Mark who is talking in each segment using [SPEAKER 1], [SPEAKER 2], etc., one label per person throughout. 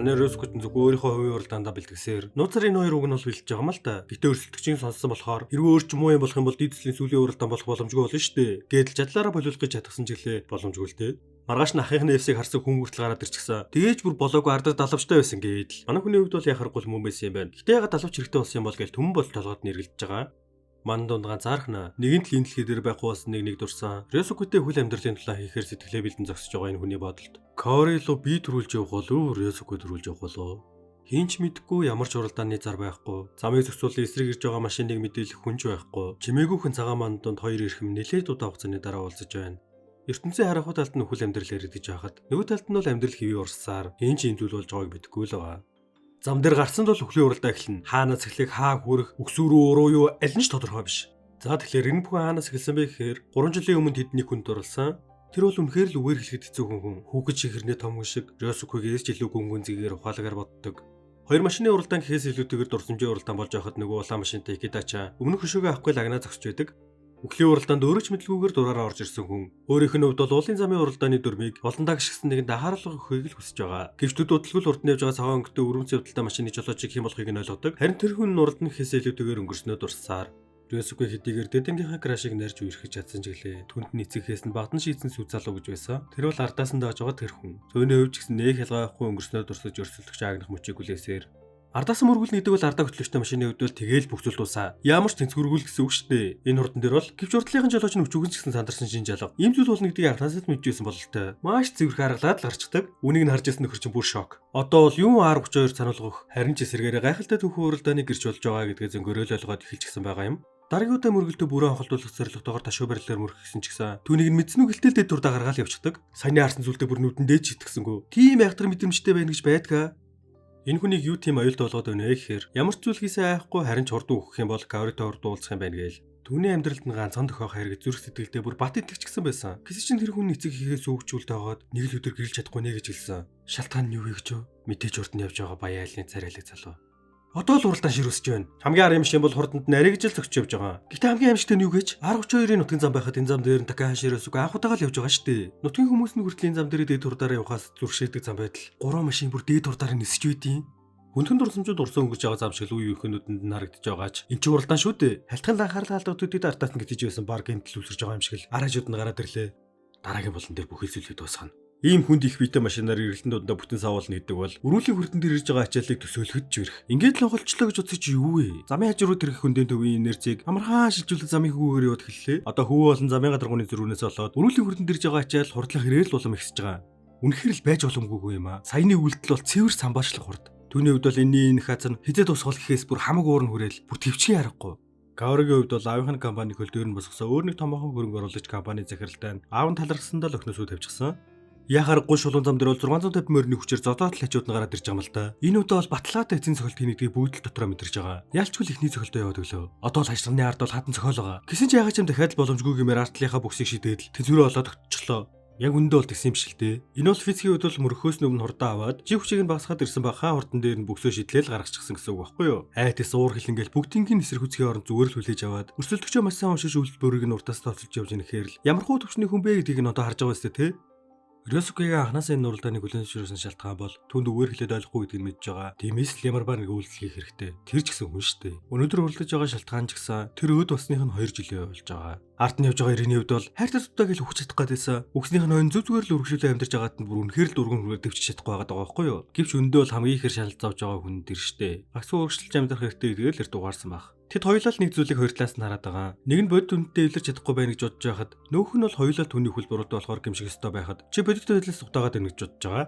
[SPEAKER 1] Манай Рёсукү ч зөвхөн өөрийнхөө хувийн уралдаандаа бэлтгэсээр нууцаар энэ хоёр үг нь бол бэлтэж байгаа юм л та. Гэтэ өрсөлдөгчийн сонссон болохоор хэрвээ өөр ч муу юм болох юм бол дид төслийн сүүлийн уралдаан болох боломжгүй болно шүү дээ. Гэдэл чадлаараа болиулах гэж чадсан ч гэлээ боломжгүй л дээ. Маргааш нь ахынх нь F-ийг харсан хүн хүртэл гараад ирчихсэн. Тэгээч бүр болоогүй ардаар далавчтай байсан гэдэл. Манай хүний хувьд бол яхахгүй мөн байсан юм байна. Гэтэ ягаад далавч хэрэгтэй болсон юм бол гэл түмэн бол толгойд нь эргэлдэж байгаа. Ман дунд ганцаархна. Нэгэн тал энэ дэлхий дээр байхгүй болсон нэг нэг дурсан. Рёсукүтэй хүл амьдралын тулаан хийхээр сэтгэлээ бэлдэн зогсож байгаа энэ хүний бодолд. Каори руу би төрүүлж явах болов уу? Рёсукү төрүүлж явах болов уу? Хин ч мэдэхгүй, ямар ч уралдааны зар байхгүй. Замыг зохицуулан эсрэг ирж байгаа машиныг мэдээлэх хүн ч байхгүй. Чимээгүйхэн цагаан ман дунд хоёр эрхэм нэлээд удаан хугацааны дараа уулзаж байна. ертөнцийн харахгүй талд нь үхэл амьдрал яригдж байхад нөгөө талд нь бол амьдрал хэвээ урссаар энэ ч юм зүйл болж байгааг мэдэхгүй л байгаа. Зам дээр гарсан тул үхлийн уралдаа эхэлнэ. Хаанаас эхлэх, хаа хүрэх, үхсүүр үү, уруу юу аль нь ч тодорхой биш. За, тэгэхээр энэ бүхэн хаанаас эхэлсэн бэ гэхээр 3 жилийн өмнө тэдний хүнд дурлсан. Тэр бол үнэхээр л үгээр хэлэхэд хэцүү хүн хүн. Хүүхэд шиг хэрнээ том хүн шиг Рёсукугээс ч илүү гүн гүн зэгээр ухаалгаар боддог. Хоёр машины уралдаан гэхээс илүүтэйгээр дурсамжийн уралдаан болж байхад нөгөө улаан машинтай Икедача өмнөх хөшөөгөө авахгүй лагнаа зогсож байдаг. Үхлийн уралдаанд өөрөө ч мэдлгүйгээр дураараа орж ирсэн хүн өөрийнх нь хувьд бол уулын замын уралдааны дүрмийг олондаа гიშгсэн нэгэнд анхаарал өгөхийг л хүсэж байгаа. Гэвч төд удалгүй л урд нь явж байгаа цагаан өнгөтэй өрөмц явдалтай машины жолоочийг хэн болохыг нь ойлгодог. Харин тэр хүн нь уралдан гэхээс илүүтэйгээр өнгөрснөө дурссаар Рёсукэ хэдийгээр дэдэнгийнхаа crush ыг нарж үерхэж чадсан ч гэлээ. Түнд нь эцэгхээс нь багдан шийдсэн сүз залуу гэж байсан. Тэр бол ардаас нь дааж байгаа тэр хүн. Цөөний хувьд ч гэсэн нэх ялгаа авахгүй өнгөрснөө дурсаж өрсөлдөгч агнах мөчийг хүлээсээр. Ардаас мөргөл нэгдэг бол ардаа хөтлөгчтэй машины хувьд бол тэгээл бүх зүйл дуусаа. Ямар ч тэнцвэргүй л гэсэн үг шүү дээ. Энэ хурдан дээр бол гэвч урдлынхан жолооч нь өчүүгэн ч гэсэн сандарсан шин жалга. Ийм зүйл болно гэдгийг анхнаасаа л мэдчихсэн бололтой. Маш цэвэрхэн аргалаад л гарчдаг. Үнийг нь харж ирсэн нөхөр чинь бүр шок. Одоо бол юм R32 сануулгах харин ч эсэргээрээ гайхалтай түүхэн уралдааны гэрч болж байгаа гэдгээ зөнгөрөөл ойлгоод эхэлчихсэн байгаа юм. Дараагийн удаа мөргөлдөө бүрэн хонхолдуулах зорилготойгоор ташуу барилаар мөрөх гэсэн ч гэсэн түүнийг нь мэдсэн үг хэлтэл дэд турдаа гаргаал явчихдаг. Саяны харсан зүйлдээ бүр нүдэндээ ч итгэсэнгүү. Тийм айхтар мэдрэмжтэй байна гэж байдгаа. Энэ хүнийг юу тийм аюултай болгоод байна вэ гэхээр ямар ч зүйл хийсэн айхгүй, харин ч хурдан үхэх юм бол Каоритой хурдан уулзах юм байна гээл. Түүний амьдралд нь ганцхан тохиох хайр гэж зүрх сэтгэлдээ бүр бат итгэчихсэн байсан. Гэсэн чинь тэр хүн эцэг хийхээс өвчүүлд байгаад нэг л өдөр гэрэлж чадахгүй нэ гэж хэлсэн. Шалтгаан нь юу вэ гэж юу? Мэдээж урд нь явж байгаа баяа айлын царайлаг залуу. Одоо л уралдаан ширүүсэж байна. Хамгийн арын юм бол хурданд нь ариг жил зогсож явж байгаа. Гэтэ хамгийн аимшигтай нь юу гэж? R32-ийн нутгийн зам байхад энэ зам дээр нь Такахаши Рёсукэ анх удаага л явж байгаа шүү дээ. Нутгийн хүмүүс нь хүртэл энэ зам дээр дээд хурдаараа явхаас зүрхшээдэг зам байдал. Гурван машин бүр дээд хурдаараа нисэж байдیں۔ Хүндхэн дурсамжууд урсан өнгөрч байгаа зам шиг л үе үеийнхнүүдэнд нь харагдаж байгаа ч эн чинь уралдаан шүү дээ. Халтхан анхаарлаа алдагдуудыг артаас нь гэтэж байсан баг гэмтэл үсэрч байгаа юм шиг л ар хажууд нь гараад ирлээ. Дараагийн болон дээр бүх зүйлийг дуусгана. Ийм хүнд их биетэй машинаар эргэлтэн дундаа бүтэн савуулна гэдэг бол өрүүлийн хүрдэн дээр ирж байгаа ачааллыг төсөөлөхөд ч бэрх. Ингээд л онголчлоо гэж утсаж чи юу вэ? Замын хажуу руу тэрэх хөндийн төвийн инерцийг амархан шилжүүлэн замын хөвгөөр яваад эхэллээ. Одоо хөвөө болон замын гадаргууны зөрүүнээс болоод өрүүлийн хүрдэн дээр ирж байгаа ачаал хурдлах хэрээр л улам ихсэж байгаа. Үнэхээр л байж боломгүй юм аа. Саяны үйлдэл бол цэвэр самбаашлах хурд. Түүний хувьд бол энэний энэ хаз нь хизээ тусгал гэхээс бүр хамаг уурн хүрээл бүр төвчгийн аргагүй. Каоригийн хувьд бол аавынх нь компаниг хөл дээр нь босгосон өөр нэг томоохон хөрөнгө оруулагч компани захиралтай нь аав нь талархсандаа л охиноос үл тавьчихсан. Яхаар гол шулуун зам дээр бол 650 морины хүчээр зодоотл хажууд нь гараад ирж байгаа юм л да. Энэ удаа бол баталгаатай эцсийн цохилт хийнэ гэдгийг бүгд л дотроо мэдэрч байгаа. Ялчгүй л эхний цохилтоо яваад өглөө. Одоо л хашлагны ард бол хадан цохиол байгаа. Гэсэн чи яагаад ч юм дахиад л боломжгүй гэмээр артлынхаа бүксийг шидээд л тэнцвэрээ болоод огтчихлоо. Яг үндэ бол тэгсэн юм шиг л дээ. Энэ бол физикийн хувьд бол мөрөхөөс өмнө хурдан аваад жи хүчийг нь багасгаад ирсэн ба хаан хурдан дээр нь бүксөө шидлээл гаргачихсан гэсэн үг байхгүй юу? Айтээс уур хилэнгээл бүгднийг нь эсэргүүцхийн оронд зүгээр л хүлээж аваад өрсөлдөгчөө маш сайн уншиж үйлдэл бүрийг нь уртаас тооцолж явж нэхээр л ямар хуу төвчний хүн бэ гэдгийг нь одоо харж байгаа үстэй те. Рёсукегийн анхнаасаа энэ уралдааныг хүлээн зөвшөөрсөн шалтгаан бол түнд үгээр хэлээд ойлгохгүй гэдгийг мэдж байгаа. Тиймээс л ямар ба нэг үйлдэл хийх хэрэгтэй. Тэр ч гэсэн хүн шүү дээ. Өнөөдөр уралдаж байгаа шалтгаан ч гэсэн тэр өөд болсных нь 2 жилийн болж байгаа. Ард нь явж байгаа иргэний хувьд бол хайртай тутаа гэл үхэж чадах гэдээсэн. Үхснийх нь хойно зүг зүгээр л үргэлжлүүлэн амьдарч байгаад нь бүр үнэхээр л дурган хүрээ дэвчиж чадахгүй байгаа байхгүй юу? Гэвч өндөө бол хамгийн ихээр шаналл зовж байгаа хүн тэр шүү дээ. Багцгүй үргэлжлэж амьдрах хэрэгтэй гэдгээр л дугаарсан баг. Тэд хоёулаа л нэг зүйлийг хоёр талаас нь хараад байгаа. Нэг нь бодит үнэтэй илэрч чадахгүй байна гэж бодож байхад, нөгөөх нь бол хоёулаа түүний хөл буруутай болохоор гэмших ёстой байхад чи бодит байдлаас сутаагаад байна гэж бодож байгаа.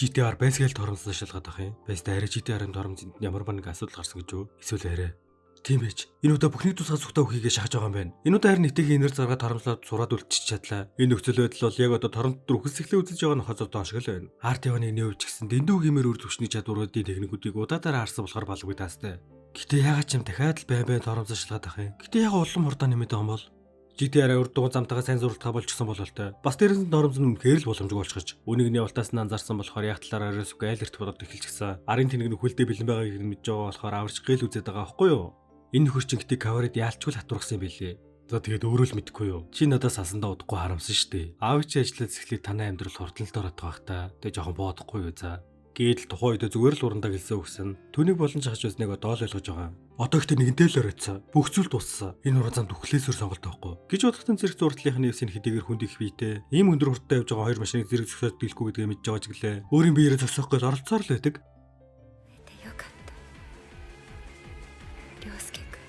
[SPEAKER 1] GTR байсгаал торомсоо шалгаад байх юм. Байстай арай GTR-ын торомсонд ямар ба нэг асуудал гарсан гэж юу? Эсвэл арай. Тийм байж. Энэ удаа бүхнийг тусгай зүгтээ өгөхийгээ шахаж байгаа юм байна. Энэ удаа харин нийтийн энерги заргаа торомслоод сураад үлдчихэж чадлаа. Энэ нөхцөл байдал бол яг одоо торомт дотор үхэлсэглээ үзэж байгаа нохоо зовдон шиг л байна. Арт яваны нөөв ч гэсэн дэндүү гэмээр үр төвчний чадваруудын техникүүдийг удаадаараа харсан болохоор балгүй таастай. Гэтэ яагаад ч юм дахиад л байн байн торомсоо шалгаад ах юм. Гэтэ яг улам хурдан нэмээд байгаа юм бол GTR урд дугуй замтайгаа сайн зурлахаа болчихсон бололтой. Бас дээрээс нь торомс нь үнэхээр л боломжгүй болчихож. Үнийг нь явалтаас нь анзаарсан болохоор яг талаараа Рёсукэ айл эрт бодоод эхэлчихсэн. Арын тэнэг нь хүлдээ бэлэн байгааг нь мэдж байгаа болохоор аварч гээл үзээд байгаа байхгүй юу? Энэ нөхөр чинь гэтээ Каварид яалчгүй л хатуурхсан юм билээ. За, тэгээд өөрөө л мэдэхгүй юу? Чи надаас асандаа удахгүй харамсан шүү дээ. Аав чи ажиллаад сэхлээ танай амьдрал хурдлалд ороод байгаа та. Тэгээ жоохон боодохгүй юу, за. Гээдэл тухайн үед зүгээр л урандаа хэлсэн үгсэн. Түүнийг болон чахаж байсныг одоо л ойлгож байгаа. Одоо ихтэй нэгэнтэй л оройтсан. Бүх зүйл дууссан. Энэ уран замд үхлээсээр сонголт байхгүй. Гэж бодохтон зэрэг зурдлынх нь эвсийн хэдийгээр хүнд их биетэй. Ийм өндөр хурдтай явж байгаа хоёр машиныг зэрэг зөксөөд дийлэхгүй гэдгээ мэдж байгаа ч гэлээ. Өөрийн биеэрээ зогсоох гэж оролцоор л байдаг.
[SPEAKER 2] てよかった涼介君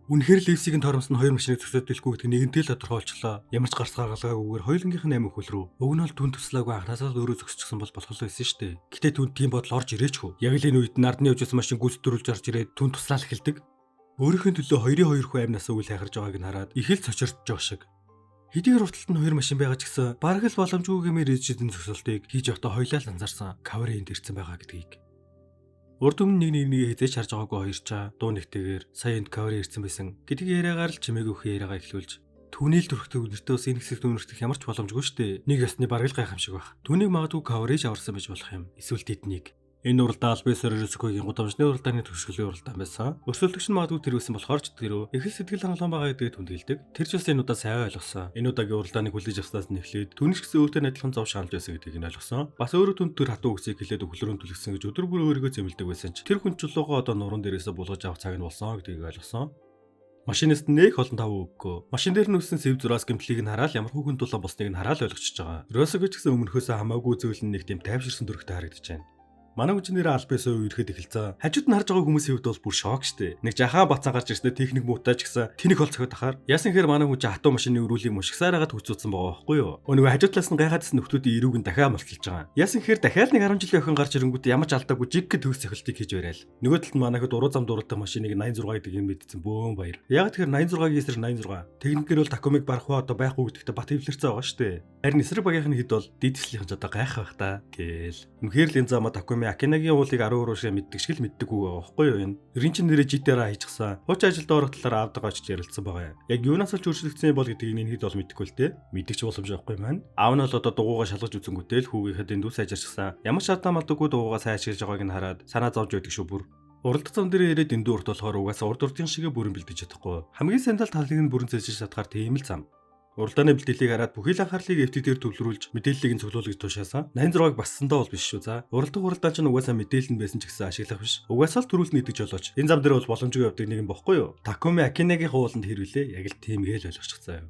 [SPEAKER 1] Үнэхээр л Левсиг нь торомсон хоёр машиныг зөксөөд дийлэхгүй гэдг нэгэнтэй л тодорхой болчлоо. Ямар ч гарц гаргалгаагүйгээр хоёулангийнх нь амь өхөл рүү. Уг нь бол түн туслаагүй анхнаасаа л өөрөө зөксчихсэн бол болох л байсан шүү дээ. Гэтэ түн тийм бодол орж ирээчхүү. Яг л энэ үед нь ардны явж байсан машин гүйцэтгүүлж орж ирээд түн туслаал эхэлдэг. Өөрийнх нь төлөө 2-2 хүн амь насаа үйл хайхарж байгааг нь хараад их л цочирдож байгаа шиг. Хэдийгээр урталт нь хоёр машин байгаа ч гэсэн бараг л боломжгүй гэмээр ээжидэн зөксөлтийг хийж явахдаа хоёлаа л анзаарсан. Кавери энд ирсэн байгаа гэдгийг. Урд өмнө нэг нэг нэгээ хизээч харж байгаагүй хоёрчаа дуу нэгтэйгээр сая энд кавери ирсэн байсан гэдэг яриагаар л чимээгүй хүү яриагаа эхлүүлж түүний л төрхтөг нэртэй ус энэ хэсэгт үнэртэх ямар ч боломжгүй шүү дээ. Нэг ёсны бараг л гайхамшиг байх. Түүнийг магадгүй кавериж аварсан байж болох юм. Эсвэл тэднийг. Энэ уралдаан аль биесээр Рюсукогийн гудамжны уралдааны төвшгөлийн уралдаан байсан. Өрсөлдөгч нь магадгүй тэр байсан болохоор ч тэрөө их л сэтгэл хангалуун байгаа гэдгийг түндгэлдэг. Тэр ч бас энэ удаа сайн ойлгосон. Энэ удаагийн уралдааныг хүлээж авснаас нь эхлээд түүний ч гэсэн өөртөө адилхан зов шаналж байсан гэдгийг нь ойлгосон. Бас өөрөө түнд төр хатуу үгсийг хэлээд өхлөрөн түлхсэн гэж өдөр бүр өөрийгөө зэмлэдэг байсан ч тэр хүн чулуугаа одоо нуруунд дээрээсээ булгаж авах цаг нь болсон гэдгийг ойлгосон. Машинист нэх олон тав өгөхгүй. Машин дээр нь үссэн сэв зураас гэмтлийг нь хараад ямар хүн тулаан болсныг нь хараад ойлгочихж байгаа. Росого ч гэсэн өмнөхөөсөө хамаагүй зүйл нь нэг тийм тайвширсан төрхтэй харагдаж байна. Манай хүн чинь нэрээ аль биесээ үерхэд эхэлсэн. Хажууд нь харж байгаа хүмүүсийн хувьд бол бүр шок штэ. Нэг жахаа бацаа гарч ирснээр техник муутай ч гэсэн тэнэг хол цохиод ахаар. Яасан гэхээр манай хүн чинь хатуу машины өрүүлийг мушгсаар хагаад хүцүүдсэн байгаа байхгүй юу? Өө нөгөө хажуу талаас нь гайхаадсэн нөхдүүдийн эрүүг нь дахиад мулталж байгаа. Яасан гэхээр дахиад нэг 10 жилийн охин гарч ирэнгүүт ямар ч алдаагүй жиг гэ төгс цохилтыг хийж барайл. Нөгөө талд нь манай хэд уруу замд уралдах машиныг 86 гэдэг юм мэдсэн бөөн баяр. Яг тэгэхээр 86-гийн эсрэг 86. Техникээр бол Такумиг барах уу одоо байхгүй гэдэгтээ бат хөвлөрцөө байгаа штэ. Харин эсрэг багийнх нь хэд бол дидслийнх нь ч одоо гайхах байх та гээл. Үнэхээр л энэ замаа Такуми Акинагийн уулыг 10 шиг мэддэг шиг л мэддэг үг байгаа байхгүй юу энэ. Рин чин нэрээ GTR хийчихсэн. Хуучин ажилд орох талаар аавдагаа очиж ярилцсан байгаа юм. Яг юунаас л өөрчлөгдсөн бол гэдгийг энэ хэд бол мэдэхгүй л те. Мэддэг ч боломж байхгүй маань. Аав нь бол одоо дугуугаа шалгаж үзэнгүүтээ л хүүгийнхээ дэндүү сайжирчихсан. Ямар ч шатаа малдаггүй дугуугаа сайн ашиглаж байгааг нь хараад санаа зовж байдаг шүү бүр. Уралдах зам дээр ирээд дэндүү урт болохоор угаасаа урд урдын шигэ бүрэн бэлдэж чадахгүй. Хамгийн сайн тал талыг нь бүрэн зэлжиж чадхаар тийм л зам. Уралдааны бэлтгэлийг хараад бүхий л анхаарлыг FT дээр төвлөрүүлж мэдээллийг нь цуглуулж тушаасан. 86-г бассандаа бол биш шүү за. Уралдах уралдаан ч угаасаа мэдээлэл нь байсан ч гэсэн ашиглах биш. Угаасаа л төрүүлнэ гэдэг жолооч. Энэ зам дээр бол боломжгүй явдаг нэг юм бохгүй юу? Такуми Акинагийн хууланд хэрвэлээ яг л тийм гээл ойлгочихсон юм.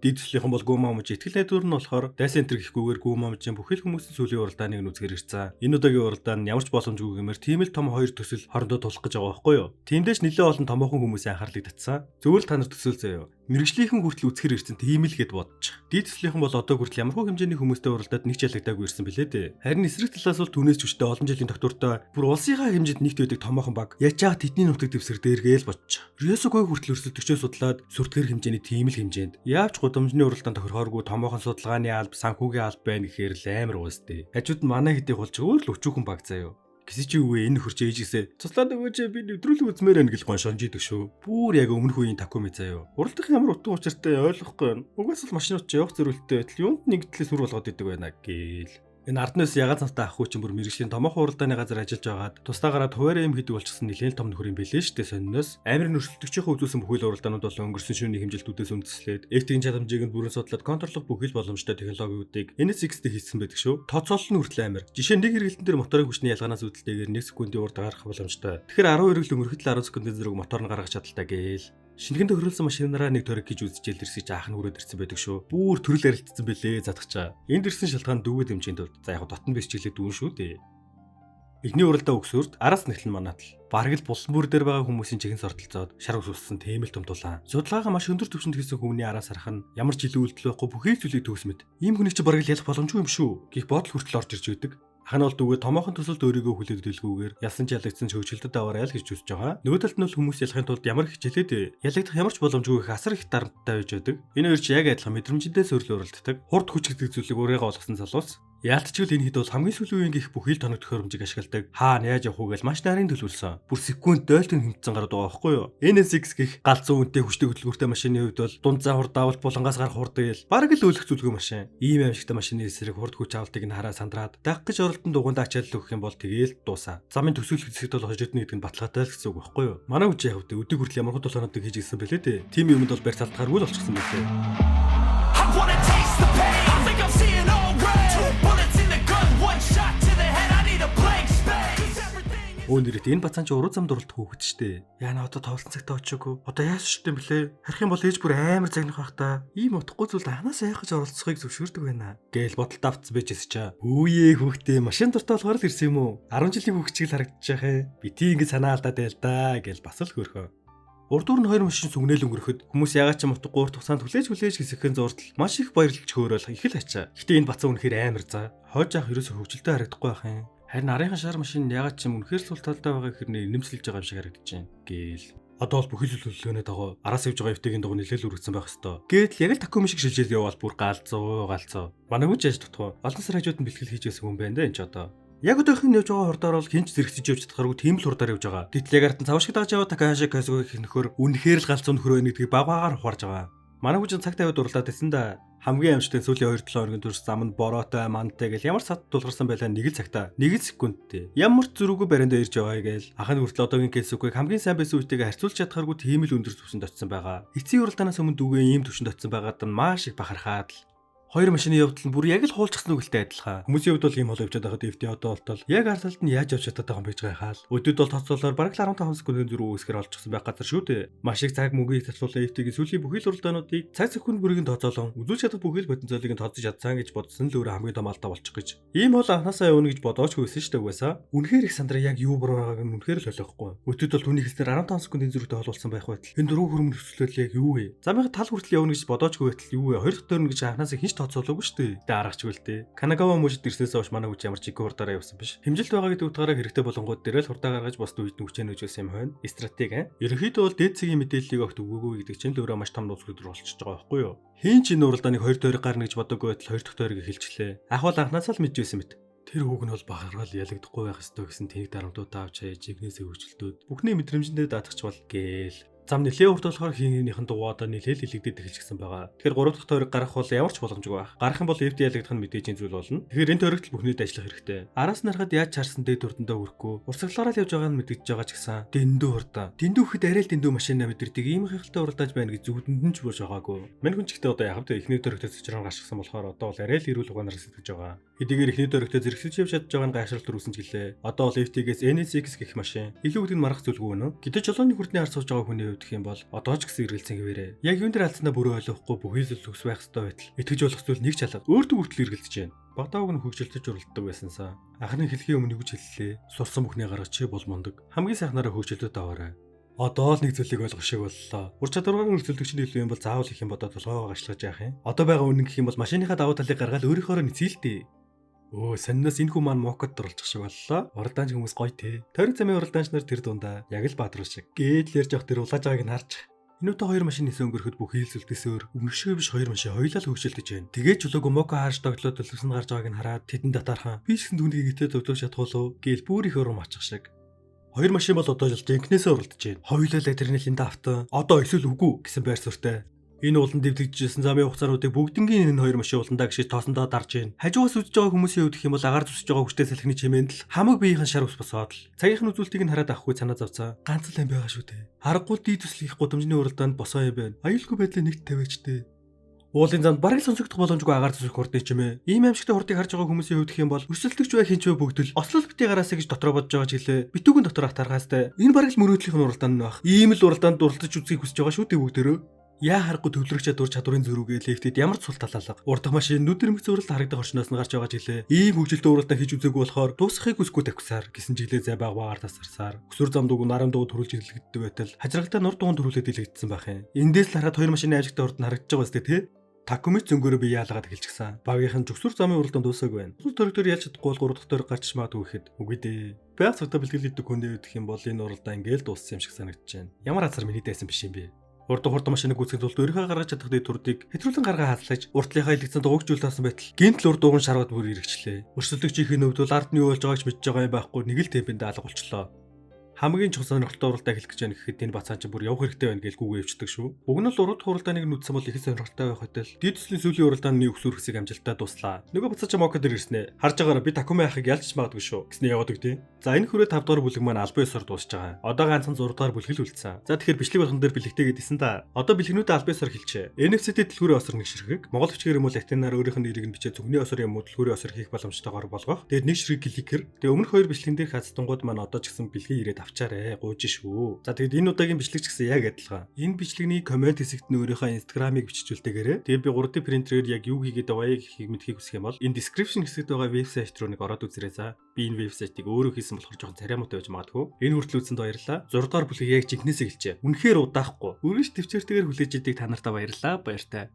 [SPEAKER 1] Дид төслийнхэн бол Гүмамж итгэл найдвар нь болохоор Дайсан энтер гэхгүйгээр Гүмамжийн бүхэл хүмүүсийн сүүлийн уралдааныг нь үзэхэр ирсэн. Энэ удаагийн уралдаан нь ямар ч боломжгүй гэмээр тийм л том хоёр төсөл хоорондоо тулах гэж байгаа байхгүй юу? Тиймдээч нэлээд олон томоохон хүмүүсийн анхаарлыг татсан. Зүгээр л та нар төсөөл заяа. Мэргэжлийнхэн хүртэл үзэхэр ирсэн тийм л гэд бодчих. Дид төслийнхэн бол одоо хүртэл ямар хөө хэмжээний хүмүүстэй уралдаад нэг ч ялагдаагүй ирсэн билээ дээ. Харин эсрэг талаас бол түүнээс ч хүчтэй олон жилийн доктортой бүр улсынхаа хэмжээнд нэгт байдаг томоохон баг. Яаж яах тэдний нутаг дэвсгэр дээргээл бодчих. Рёсогой хүртэл өрсөлдөгчөө судлаад сүртгэр хэмжээний тийм л хэмжээнд яавч гудамжны уралдаанд тохирохооргүй томоохон судалгааны алба, санхүүгийн алба байна гэхээр л амар уустэй. Хажууд нь манай хэдий хулж өөр л өчүүхэн баг заяо. Гисэн чи үгүй энэ нөхөр чи ээжээсээ туслаад өгөөч би нэвтрүүлэг үзмээр байна гэж гоншонж идэг шүү. Бүр яг өмнөх үеийн Такуми заяо. Уралдах ямар утга учиртай ойлгохгүй байна. Угаасаа л машинууд чи явах зөрүүлтэй байтал юунд нэгдлээ сүр болгоод идэг байна гээл. Энэ арднаас ягаан цавтай ах хүү чинь бүр мэрэгжлийн томоохон уралдааны газар ажиллаж байгаад тусдаа гараад хуваараа юм хийдэг болчихсон нэлээд том нөхөр юм билээ шүү дээ сонноос. Амирын өрсөлдөгчийнхөө үзүүлсэн бүхэл уралдаанууд болон өнгөрсөн шөнийн хэмжилтүүдээс үндэслээд FT-ийн чадамжийг нь бүрэн судлаад контрлох бүхэл боломжтой технологиудыг NSX-д хийсэн байдаг шүү. Тооцоолол нь хүртэл амир. Жишээ нь нэг хэрэглэлтэн дээр моторын хүчний ялгаанаас үүдэлтэйгээр 1 секундын урд гарах боломжтой. Тэгэхээр 10 хэрэглэл өнгөрөхөд л 10 секундын зэрэг мотор нь гаргах чадaltaй гээл. Шингэн тохируулсан машинараа нэг ториг гэж үзчихэл ирсэж аах нь хүрээд ирсэн байдаг шүү. Бүр төрөл ярилцсан бэлээ задахчаа. Энд ирсэн шалтгаан дүүгээ дэмжинд тулд за яг дотн биш чиглээ дүүн шүү дээ. Эхний уралдаа өгсөрт араас нэхлэн манаатал. Бараг л булан бүр дээр байгаа хүмүүсийн чихэн сортолцоод шар ус уссан тийм л том тулаан. Судалгаагаа маш өндөр түвшинд хийсэн хүмүүний араас харах нь ямар ч илүү үйлдэл байхгүй бүхий зүйлийг төгс мэд. Ийм хүнийг чи бараг л ялах боломжгүй юм шүү. Гэх бодол хүртэл орж ирж байдаг. Ах нь бол дүүгээ томоохон төсөлд өөрийгөө хүлээг дэлгүүгээр ялсан ч ялагдсан ч хөгжилдөд аваарай л гэж үзэж байгаа. Нөгөө талд нь бол хүмүүс ялахын тулд ямар их хичээлээ дээ. Ялагдах ямар ч боломжгүй их асар их дарамттай байж байдаг. Энэ хоёр чи яг адилхан мэдрэмжиндээ сөрөл уралддаг. Хурд хүч гэдэг зүйлийг өөрийгөө олгосон залуус. Яалтчгүй энэ хэд бол хамгийн сүүлийн үеийн гих бүхий л тоног төхөөрөмжийг ашигладаг. Хаана яаж явах уу гэж маш нарийн төлөвлөсөн. Бүр секунд дойлтон хэмтсэн гараад байгаа байхгүй юу? NSX гих галзуу үнэтэй хүчтэй хөдөлгөөртэй машины хувьд бол дунд зан хурд давалт булангаас гарах хурд гээл бараг л өөлөх зүйлгүй машин. Ийм аимшигтай машины эсрэг хурд хүч авалтыг нь хараа сандраад дагах гэж оролдон дугуйнд ачаалал өгөх юм бол тэгээл дуусаа. Замын төсөөлөх хэсэгт бол хожигдно гэдэг нь баталгаатай л гэсэн үг байхгүй юу? Манай хүч яг үгүй өдийг хүртэл ямар хот тулаануудыг хийж ирсэн бэлээ дээ. Тим юмд бол барь салтгааргүй л болчихсон байлээ.
[SPEAKER 3] I wanna taste the pain.
[SPEAKER 1] Өө нэрээ энэ бацаан чи уруу замд уралдах хүүхэд штэ. Яна одоо тоглолтын цагтаа очиагүй. Одоо яасан штэ юм блэ? Харих юм бол ээж бүр амар загнах байх та. Ийм утгагүй зүйлд анханасаа яах гэж оролцохыг зөвшөөрдөг байна. Гээл бодолтой автсан байж эсэж чаа. Үүе хүүхдээ машин дуртай болохоор л ирсэн юм уу? 10 жилийн хүүхд чиг л харагдчих юм. Бити ингэ санаа алдаад байл да гээл бас л хөөрхөө. Урдуур нь хоёр машин сүгнэл өнгөрөхөд хүмүүс ягаад ч юм утгагүй урт хугацаанд хүлээж хүлээж хэсэгхэн зурдал маш их баярлж хөөрөөл их л ачаа. Гэтэ энэ бацаа үнэхээр амар за. Хойж авах ерөөсө хөгжилтэй харагдахгүй байх юм. Харин арынхан шар машин ягаад ч юм үнэхээр сул талдаа байгаа хэрнээ нэмсэлж байгаа юм шиг харагдаж байна. Гээл. Одоо бол бүхэл төлөвлөгөөнөө дагуу араас явж байгаа эвтэйгийн дугуй нэлээл үргэсэн байх хэвээр. Гэтэл яг л Такуми шиг шилжээл яваал бүр галзуу галзуу. Манай хүн ч яаж дутуу. Олон сар хажууд нь бэлтгэл хийж байсан хүн байна да энэ ч одоо. Яг одоохын явж байгаа хурдаар бол хинч зэрэгцэж явж чадхааргүй тийм л хурдаар явж байгаа. Гэтэл яг ард нь цав шиг дагаж яваа Такахаши Кайсуги гэх нөхөр үнэхээр л галзуу нөхөр байна гэдгийг баг багаар ухаарж байгаа. Манай хүн цаг тавиад урлаад байсан да. Хамгийн амжилттай сүүлийн 2-7 хоногийн турш зам нь бороотой, мантай гэл ямар сад тулгарсан байлаа нэг л цагта, нэг л секундтэй. Ямар ч зөрүүгүй бариндаа ирж байгаа гээл анхны хүртэл одоогийн Кэсүкийг хамгийн сайн байсан үетэйгээ харьцуулж чадхааргүй тийм л өндөр түвшинд очисон байгаа. Эцсийн уралдаанаас өмнө дүүгээ ийм түвшинд очисон байгаад нь маш их бахархаад л хоёр машины явдал нь бүр яг л хуулчихсан үгэлтэй адилхан. Хүмүүсийн хувьд бол ийм хол явж байхад FD одоо болтол яг ард талд нь яаж явж чадаад байгаа юм бэ гэж гайхаал. Өдөд бол тооцоолоор бараг л 15 секундын зөрүү үүсгэр олчихсан байх газар шүү дээ. Маш их цаг мөнгийг зарцуулан FD-ийн сүүлийн бүхий л уралдаануудыг цаг секунд бүрийг нь тооцоолон үзүүлж чадах бүхий л потенциалыг нь тооцож чадсан гэж бодсон л өөрөө хамгийн том алдаа болчих гэж. Ийм хол анханасаа явна гэж бодоочгүй байсан шүү дээ угаасаа. Үнэхээр их сандраа яг юу буруу байгааг нь үнэхээр л ойлгохгүй. Өдөд бол түүний хэлснээр 15 секундын зөрүүтэй холболцсон байх байтал энэ дөрөв хөрөмн нөхцөлөл яг юу вэ? Замынхаа тал хүртэл явна гэж бодоочгүй байтал юу вэ? Хоёр дахь тойрно гэж анханасаа хинч тооцоолоогүй шүү дээ. Тэ аргачгүй л дээ. Канагава мужид ирснээс хойш манай хүч ямар ч жиггүй хурдаараа явсан биш. Хэмжилт байгаа гэдэг утгаараа хэрэгтэй болонгууд дээрээ л хурдаа гаргаж бусд үед нь хүчээ нөөж байсан юм хойно. Стратеги аа. Ерөнхийдөө бол дээд цэгийн мэдээллийг огт өгөөгүй гэдэг чинь л өөрөө маш том нууц хөдөр болчихж байгаа байхгүй юу? Хин ч энэ уралдааныг хоёр тойрог гарна гэж бодоагүй байтал хоёр дахь тойргийг хэлчихлээ. Ах бол анхнаасаа л мэдж байсан мэт. Тэр хүүг нь бол бахархал ялагдахгүй байх ёстой гэсэн тэнэг дарамтуудаа авч хаяж жигнэсээ хөгжилтүүд бүхний мэдрэмжэндээ даатгачвал гээл. Зам нэлээ урт болохоор хин нэгнийхэн дугуй одоо нэлээл илэгдээд эхэлчихсэн байгаа. Тэгэхээр 3 дахь тойрог гарах бол ямар ч боломжгүй байх. Гарах юм бол FD ялагдах нь мэдээжийн зүйл болно. Тэгэхээр энэ тойрогт л бүхнийд ажиллах хэрэгтэй. Араас нь харахад яаж чарсан дээд хурдандаа хүрэхгүй. Урсгалаараа л явж байгаа нь мэдэгдэж байгаа ч гэсэн дэндүү хурдан. Дэндүү ихэд арай л дэндүү машинаа мэдэрдэг ийм хайхалтай уралдааж байна гэж зүгдэнд нь ч бууж байгаагүй. Мань хүн ч гэхдээ одоо яг тэ эхний тойрогт цэцрэн гарчихсан болохоор одоо бол арай л эрүүл ухаанаар сэтгэж байгаа. Хэдийгээр эхний тойрогт зэрэгсэж явж чадж байгаа нь гайхшрал төрүүлсэн ч гэлээ. Одоо бол FT-гээс NSX гэх машин илүү гэдэг нь маргах зүйлгүй нөө. Гэтэл жолооны хүрдний хар сууж байгаа хүний хувьд гэх юм бол одоо ч гэсэн эргэлзэн хэвээрээ. Яг юун дээр алдсанаа бүрөө ойлгохгүй бүхий л төгс байх ёстой байтал итгэж болох зүйл нэг ч алга. Өөртөө хүртэл эргэлзэж байна. Багтааг нь хөгжилтөж уралддаг байсансаа анхны хэлхийн өмнө юу гэж хэллээ. Сурсан бүхний гаргач бол мундаг. Хамгийн сайхнаараа хөгжилтөд аваарай. Одоо л нэг зүйлийг ойлгох шиг боллоо. Ур чадвараар өрсөлдөгчний илүү юм бол заавал их юм бодоод толгоогоо гашлаж яах юм. Одоо байгаа үнэн гэх юм бол машиныхаа давуу талыг гаргаад өөрийнхөөрөө нэцээ л дээ. Өө сонноос энэ хүн маань мокод дурлчих шиг боллоо. Уралдаанч хүмүүс гоё те. Тойрог замын уралдаанч нар тэр дундаа яг л баатруу шиг. Гээл ярьж явах тэр улааж байгааг нь харж. Энэ удаа хоёр машин нисээ өнгөрөхөд бүх хийлзэлтээс өөр өмнөшгөө биш хоёр машин хоёулаа л хөгжилдөж байна. Тэгээд чулууг Моко харж тоглоод төлөвсөн гарч байгааг нь хараад тэдэнд татаархан. Би ч гэсэн түүнийг ингэтээ тоглож чадах болов гээл бүр их урам ачих шиг. Хоёр машин бол одоо л жинкнээсээ уралдаж байна. Хоёулаа л тэрний линда автан. Одоо эсвэл үгүй гэсэн байр суурьтай. Энэ ууланд дэвдэгдэжсэн замын хугацаануудыг бүгднгийн энэ хоёр машин ууландаа гişиж тоосондоо дарж байна. Хажуугаас үзэж байгаа хүмүүсийн хувьд гэх юм бол агаар зүсэж байгаа хүчтэй салхины чимээнд л хамаг биеийнхэн шар ус босоод л. Цагийнх нь үзүүлэлтийг нь хараад авахгүй санаа зовцоо. Ганц л юм байгаа шүү дээ. Харахгүй дий төслөх гудамжны уралдаанд босоо юм байна. Аюулгүй байдлаа нэгт тавиач дээ. Уулын замд бараг л сонсогдох боломжгүй агаар зүсэх хурдны чимээ. Ийм аимшигтай хурдыг харж байгаа хүмүүсийн хувьд гэх юм бол өрсөлдөгч бай хинч вэ бүгд л ослол бити гараасаа гэж дотроо бодож байгаа ч гэлээ. Битүүгэн дотор атархаастай. Энэ бараг л мөрөөдлийнх нь уралдаан нь байх. Ийм л уралдаанд уралдаж үзхийг хүсэж байгаа шүү дээ бүгдээрөө. Яа харахгүй төвлөрөх чадвар чадварын зөрүүгээ лифтэд ямар ч сул талаалга. Урдах машин нүд ирмэх зуралд харагдах орчноос нь гарч байгаа ч гэлээ. Ийм хөгжилтэй уралдаан хийж үзээгүй болохоор дуусахыг хүсэхгүй тавьсаар гэсэн чиглээ зай баг багаар тасарсаар. Өсвөр зам дууг наран дуу төрүүлж илгэддэг байтал хажиргалтай нур дуун төрүүлээд илгэдсэн байх юм. Эндээс л харахад хоёр машины ажигтай урд нь харагдаж байгаа үстэй тий. Такумич зөнгөөрөө би яалгаад эхэлчихсэн. Багийнхан зүгсүр замын уралдаан дуусаагүй байна. Тус тойрог дээр ялж чадахгүй бол 3 дахь тойрог гарч магадгүй гэхэд үгүй дээ. Байг цогтой бэлтгэл хийдэг хүний хувьд гэх юм бол энэ уралдаан ингээл дууссан юм шиг санагдаж байна. Ямар азар миний дайсан биш юм бэ? Урд хурд машиныг гүйцэтгэх тулд өөрийнхөө гаргаж чадах дэд турдыг хэтрүүлэн гаргаа хааллаж уртлынхаа илгэцэн дугуйг жуулсан байтал гинтл урд дугуйн шаргууд бүр эргэжлээ. Өрсөлдөгчийн хувьд бол ард нь юу болж байгааг ч мэдж байгаа юм байхгүй нэг л темпэнд алга болчлоо. Хамгийн чухал сонирхолтой уралдаа эхлэх гэж байна гэхэд энэ бацаан чинь бүр явах хэрэгтэй байна гэж гүгээ явчихдаг шүү. Уг нь л 3 дахь уралдааныг нүдсэн бол их сонирхолтой байх хөтөл. Дид төслийн сүүлийн уралдааны өксүр хэсэг амжилттай дуслаа. Нөгөө бацаа чи Моко дээр ирснэ. Харж байгаараа би Такуми ахыг ялж магадгүй шүү. Гэснэ яваад өгдөө. За, энэ хүрээ 5 дугаар бүлэг маань албан ёсоор дуусж байгаа. Одоо ганцхан 6 дугаар бүлэг л үлдсэн. За, тэгэхээр бичлэг болгон дээр бэлэгтэйгээд исэн та. Одоо бэлгнүүдээ албан ёсоор хэлчихэ. NFC-тэй дэлгүүрийн осор нэг ширхэг. Монгол бичгээр юм уу латинаар өөрийнх нь нэрийг нь бичээ зөвхний осор юм уу дэлгүүрийн осор хийх боломжтойгоор болгох. Тэгээд нэг ширхэг кликер. Тэгээд өмнөх хоёр бичлэгэн дээрх хазтангууд маань одоо ч гэсэн бэлгээ ирээд авчаарэ. Гуйж шүү. За, тэгээд энэ удаагийн бичлэг ч гэсэн яг адилхан. Энэ бичлэгний comment хэсэгт нь өөрийнхөө Instagram-ыг биччихүүлтэйгээрээ. Тэгээд би 3D принтерээр яг юу хийгээд байгаа гэхийг мэдхийг хүсэх юм бол энэ description хэсэгт байгаа вебсайт руу нэг ороод үзээрэй за. Би энэ вебсайтыг өөрөө хийсэн болохоор жоохон царай муутай байж магадгүй. Энэ хүртэл үзсэнд баярлалаа. 6 дугаар бүлгийг яг жинхнээсээ хэлчихэ. Үнэхээр удаахгүй. Үргэлж төвчээртэйгээр хүлээж идэг та нартай баярлалаа. Баяртай.